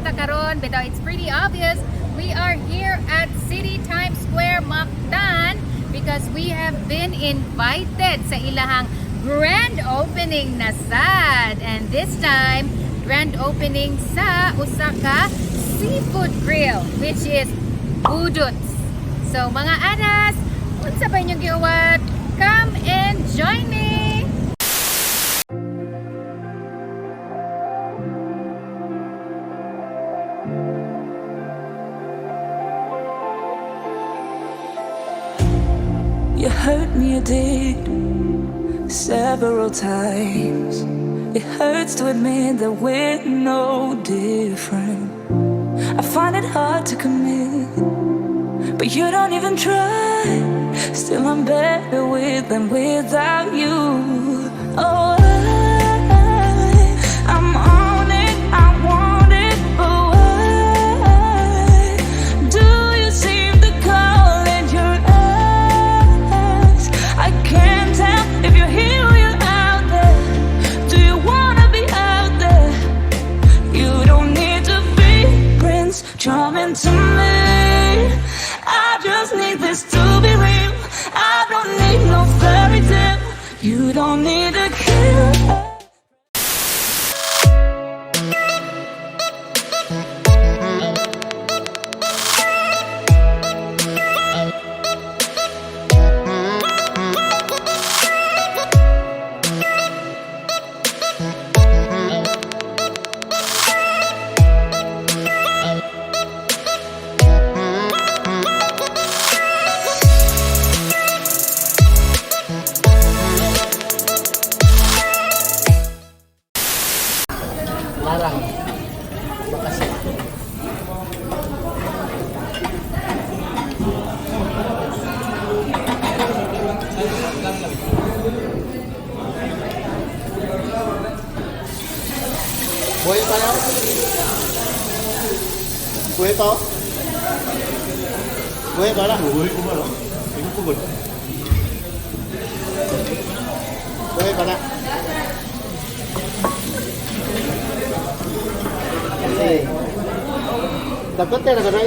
Ta karon, bitaw it's pretty obvious. We are here at City Times Square, Mactan, because we have been invited sa ilahang grand opening na sad. And this time, grand opening sa usa ka seafood grill, which is Budots. So mga adas, unsa ba inyong giuwat? Come and join me! You hurt me, you did several times. It hurts to admit that we're no different. I find it hard to commit, but you don't even try. Still, I'm better with than without you. Oh, I'm on it, I want it, but why do you seem to call it your ex? I can't tell if you're here or you're out there. Do you wanna be out there? You don't need to be Prince Charming to me. I just need this to be real. I don't need no fairy tale. You don't need to kill. Larang. Bakasi. Buhay pa na? Buhay pa oh? Buhay pa na? Buhay ko ba, no? Ikaw ko ba? Buhay pa na? Kasi, dapat tayo na ba?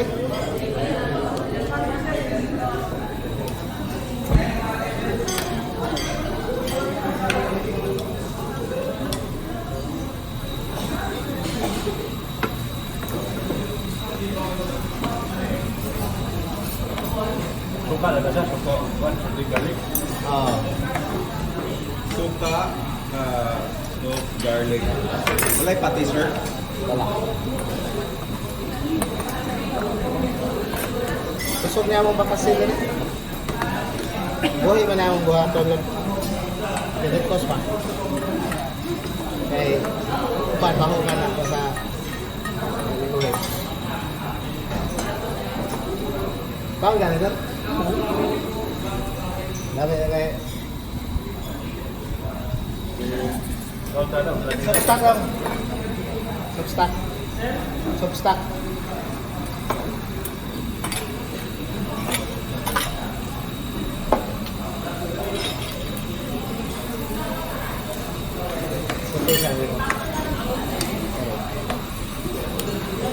Suka na ba siya? Suka. One, something garlic. Oo. Suka, smoke, garlic. Walay pati, sir. Wala. Kusog niya mong bakasin rin. Buhay man na akong buhaton lang. Pinagkos pa. Kay, upan, mahuman ako sa ulit. Bawal gano'n sir? Dami na kayo. Substack lang. Substack. Substack. Sunday sabi ko.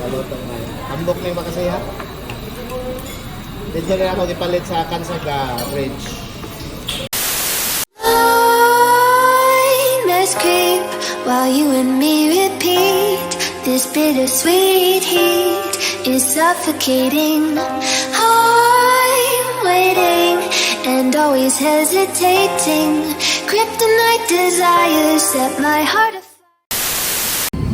Kalutong na. Ambok na yung makasiha. Dito na ako gipalit sa Kansaga Bridge. Nightmares creep while you and me repeat. This bittersweet heat is suffocating. I'm waiting and always hesitating. Kryptonite desires set my heart afire.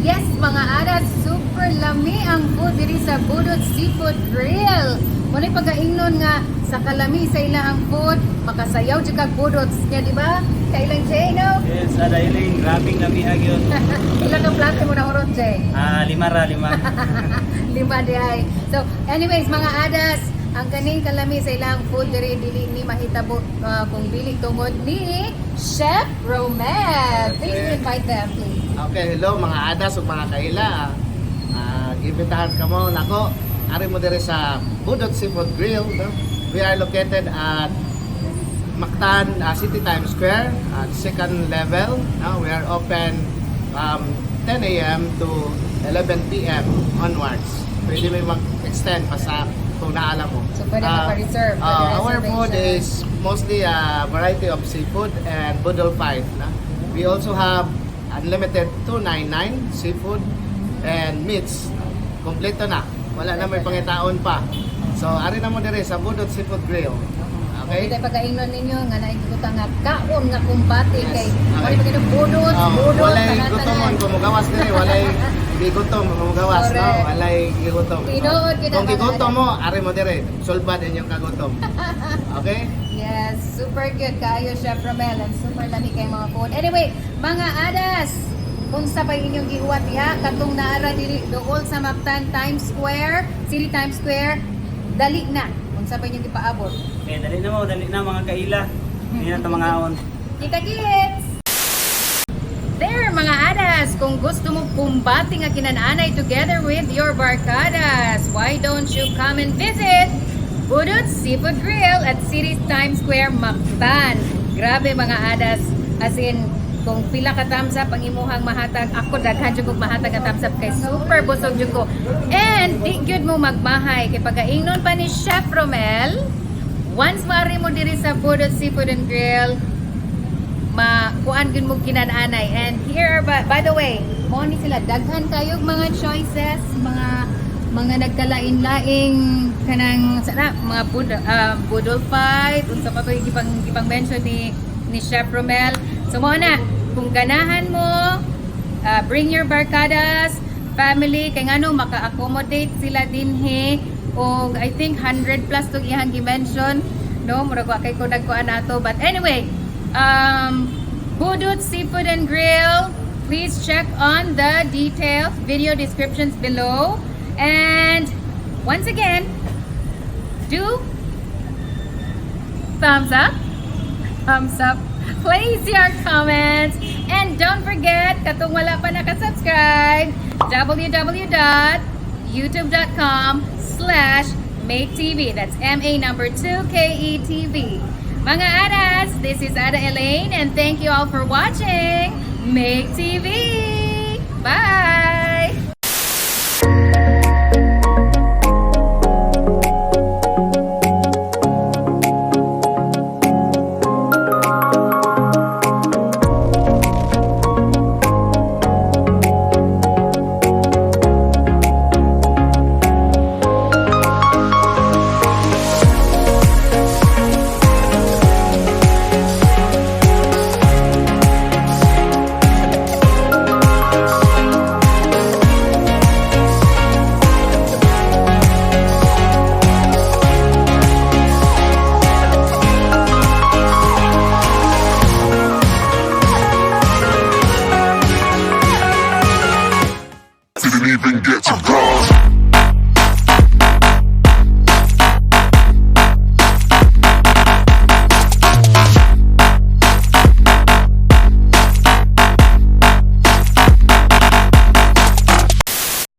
Yes, mga aras, super lami ang food diri sa Budot Seafood Grill. Muna pagaingnon nga sa kalami sa ilang food, makasayaw jud kag budots niya, di ba? Kailang Jay, no? Yes, ada iling, grabing lami gyud. Ilang ang plato mo na hurot, Jay? Ah, lima ra, lima. Lima di ay. So, anyways, mga adas, ang kaning kalami sa ilang food diri dili ni mahitabo kung dili tungod ni Chef Romel. Please invite them, please. Okay, hello mga adas ug mga kaila. Ah, imbitahan ka mo nako. Ari mo diri sa Budot Seafood Grill, no? We are located at Mactan City Times Square at second level. No? We are open 10 a.m. to 11 p.m. onwards. Pwede may mag-extend pa sa kung naalam mo. So, pwede ka pa-reserve, pwede Our food reservation. is mostly a variety of seafood and boodle fight. Na? We also have unlimited 299 seafood and meats. Kompleto na. Wala na may pangitaon pa. So, ari na mo dire sa Budot Seafood Grill. Okay? Hindi pagkaingnon ninyo nga naikuta nga kaon nga kumbati kay wala pa kini budot, budot, Walay tanan-tanan. gutomon kung mugawas dire, walay gigutom kung mugawas, no? Correct. Walay gigutom. Tinuod gyud Kung ang gigutom mga mo, ari mo dire, sulbad inyong kagutom. Okay? Yes, super good kaayo, Chef Romel, and super lami kay mga food. Anyway, mga adas, unsa pa inyong gihuwat diha katong naara diri duol sa Mactan Times Square, City Times Square, dali na. Unsa pa inyong gipaabot? Okay, dali na mo, dali na mga kaila. Hindi na ito mga aon. Kita kits! There, mga adas, kung gusto mo kumbati nga kinananay together with your barkadas, why don't you come and visit Budot Seafood Grill at City Times Square, Mactan. Grabe, mga adas, as in, kung pila ka thumbs up ang imuhang mahatag, ako daghan jud kog mahatag nga thumbs up kay super busog jud ko. And di gyud mo magmahay kay pagkaingnon pa ni Chef Romel, once maari mo diri sa Budot Seafood and Grill, makuan gyud mo kinananay. And here are, by the way, mo ni sila daghan kayo mga choices, mga nagkalain-laing kanang sana mga budol fight, unsa pa to yung gipang mention ni Chef Romel. So mo na, kung ganahan mo, bring your barkadas, family, kay ngano maka-accommodate sila dinhi og I think 100 plus tong iyang gi-mention, no? Murag wa kay ko nagkuan nato, but anyway, Budut Seafood and Grill, please check on the details, video descriptions below. And once again, do thumbs up, thumbs up, place your comments, and don't forget, katong wala pa nakasubscribe, www.youtube.com/maketv. That's M-A number 2 K-E-T-V. Mga Adas, this is Ada Elaine, and thank you all for watching Make TV. Bye!